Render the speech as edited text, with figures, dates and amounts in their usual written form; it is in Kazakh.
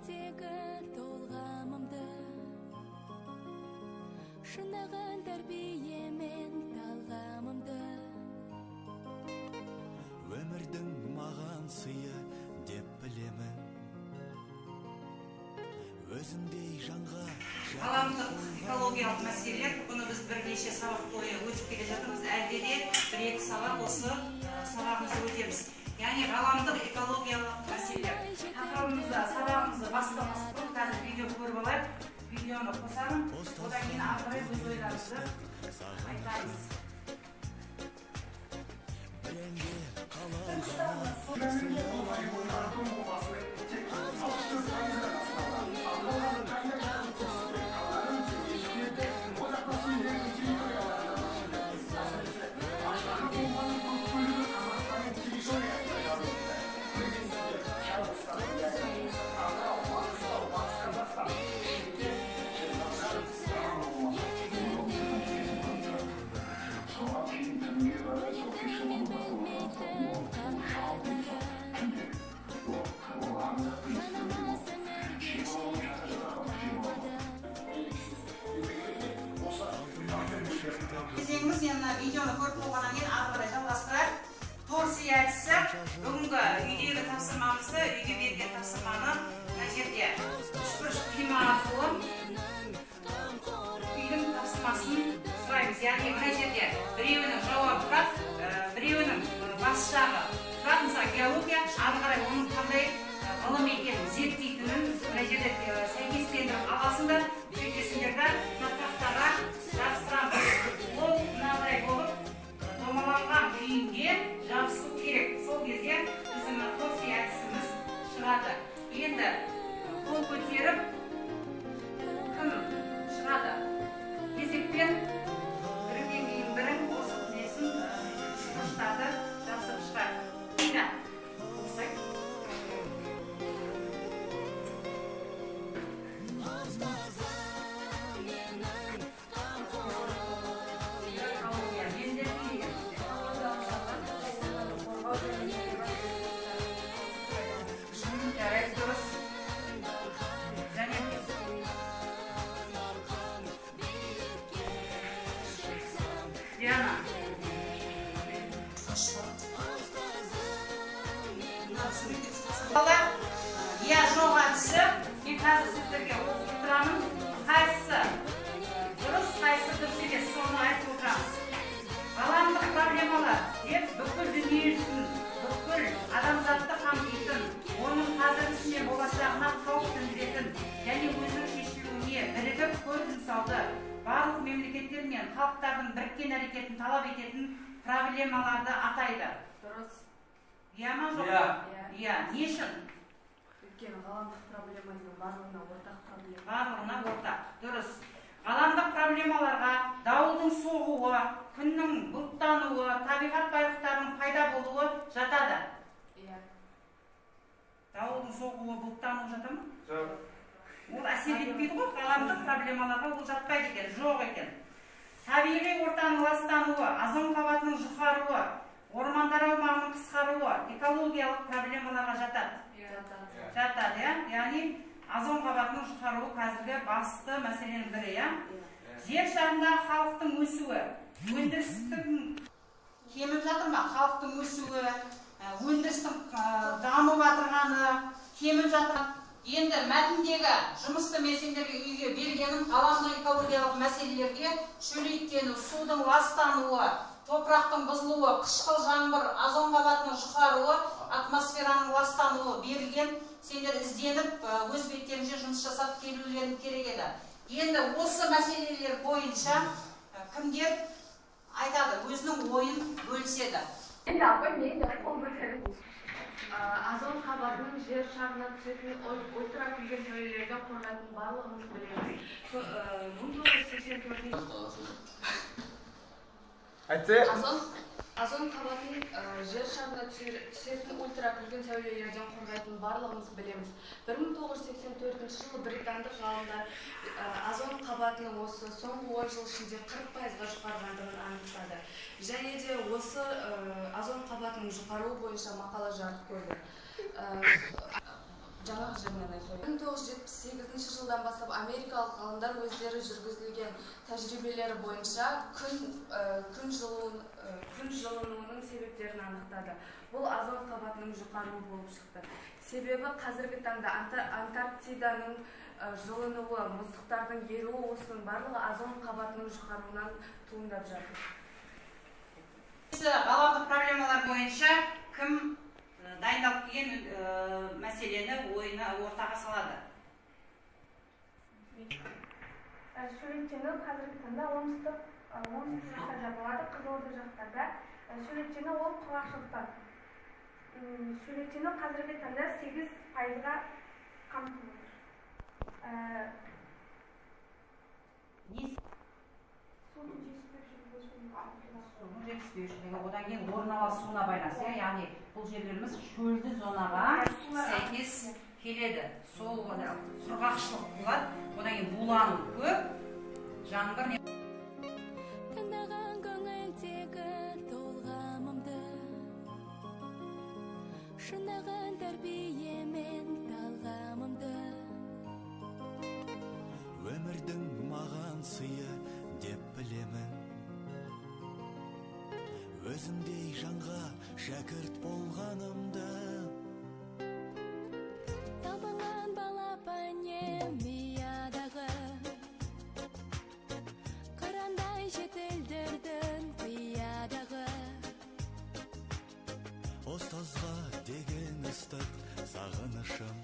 Жүректегі толғамымды шынаған тәрбиемен талғамымды. Өмірдің маған сыйы деп білемін. Өзіңдей жанға Ғаламдық экологиялық мәселелер. Бұны біз бірнеше сабақ бойы өтіп келе жатырмыз. Әлде де бір екі сабақ осы сабағымызды өтеміз. Яғни ғаламдық экологиялық мәселелер тақырыбымызды, сабағымызды бастамас бұрын қазір видео көріп алайық. Видеоны қосамын, одан кейін ары қарай өз ойларымызды айтамыз. Бір әнге қалай. Мен білмейтін қаһарлары жаныма сіңіргенше ұйықтамады. Кезеңіміз енді мына видеоны көріп болғаннан кейін ары қарай жалғастырайық. Торси әдісі. Бүгінгі үйдегі тапсырмамызды, үйге берген тапсырманы мына жерде үшбұрыш қима арқылы үйдің тапсырмасын сұраймыз. Яғни мына жерде біреуінің жауабы тұрады, біреуінің бас жағы тұрады, мысалы, геология. Ары қарай оның қандай ғылым екенін зерттейтінін мына жерде сәйкестендіріп аласың да, сөйтесіңдер да, мына тақтаға жабыстырамыз. Ол мынадай болып домаланған күйінде жабысу керек. Сол кезде біздің мына торси әдісіміз шығады. Енді қол көтеріп кім шығады? Кезекпен бірінен кейін бірін осы несін, үшбұрыштарды жабыстырып шығайық. Дина, осылай. Ұстазым менің, қамқорым. Экология не зерттейді? Жарайды, дұрыс. Және Арқан биікке шықсам. Диана. Ұстазым менің. Бала, иә, жоқ әдісі. Мен қазір сіздерге оқып отырамын. Қайсысы дұрыс, қайсысы дұрыс емес, соны айтып отырамыз. Ғаламдық проблемалар деп бүкіл дүниежүзін, бүкіл адамзатты қамтитын, оның қазіргісі мен болашағына қауіп төндіретін және өзінің шешілуіне бірігіп көп жұмсауды, барлық мемлекеттер мен халықтардың біріккен әрекетін талап ететін проблемаларды атайды. Дұрыс. Иә ма, жоқ Иә. па? Иә. Не үшін? Өйткені ғаламдық проблема деген барлығына ортақ проблема. Барлығына ортақ, дұрыс. Ғаламдық проблемаларға дауылдың соғуы, күннің бұлттануы, табиғат байлықтарының пайда болуы жатады. Иә. Дауылдың соғуы, бұлттануы жата ма? Жоқ. Ол әсер етпейді ғой. Ғаламдық проблемаларға ол жатпайды екен, жоқ екен. Табиғи ортаның ластануы, озон қабатының жұқаруы, ормандар аумағының қысқаруы экологиялық проблемаларға жатады. Жатады. Жатады, иә. Яғни озон қабатының жұқаруы қазіргі басты мәселенің бірі, иә. Жер шарындағы халықтың өсуі, өндірістің кеміп жатыр ма? Халықтың өсуі, өндірістің дамып жатырғаны кеміп жатыр. Енді мәтіндегі жұмысты мен сендерге үйге бергенім: ғаламдық экологиялық мәселелерге шөлейттену, судың ластануы, топырақтың бұзылуы, қышқыл жаңбыр, озон қабатының жұқаруы, атмосфераның ластануы берілген. Сендер ізденіп, өз беттеріңше жұмыс жасап келулерің керек еді. Енді осы мәселелер бойынша кімдер айтады, өзінің ойын бөліседі? Енді, апай, мен де қол көтердім. Озон қабатының жер шарына түсетін ультракүлгін сәулелерден қорғайтынын барлығымыз білеміз. 1984 Айтса. Озон қабатын жер шарына түсетін ультракүлгін сәулелерден қорғайтынын барлығымыз білеміз. 1984 жылы британдық ғалымдар озон қабатының осы соңғы 10 жыл ішінде 40%-ға жұқарғандығын анықтады. Және де осы озон қабатының жұқаруы бойынша мақала жарық көрді. Жаңағы жерінен. 1978 жылдан бастап америкалық ғалымдар өздері жүргізілген тәжірибелері бойынша күн жылынуының себептерін анықтады. Бұл озон қабатының жұқаруы болып шықты. Себебі қазіргі таңда Антарктиданың жылынуы, мұздықтардың еруі, осының барлығы озон қабатының жұқаруынан туындап жатыр. Ғаламдық проблемалар бойынша кім дайындалып келген мәселені ойына ортаға салады? Шөлейттену қазіргі таңда оңтүстік жақтарда болады, Қызылорда жақтарда. Шөлейттену ол құрғақшылықтан. Шөлейттену қазіргі таңда 8%-ға қамтып отыр. Судың Судың жетіспеушілігі, одан кейін орналасуына байланысты, иә, яғни бұл жерлеріміз шөлді зонаға сәйкес келеді. Сол құрғақшылық болады, одан кейін булану көп, жаңбыр. Тыңдаған көңілдегі толғамымды, шынаған тәрбиемен талғамымды. Өмірдің маған сыйы деп білемін, өзіңдей жанға шәкірт болғанымды. Талпынған балапан ұядағы, қырандай жетілдірдің қиядағы. Ұстазға деген ыстық сағынышым.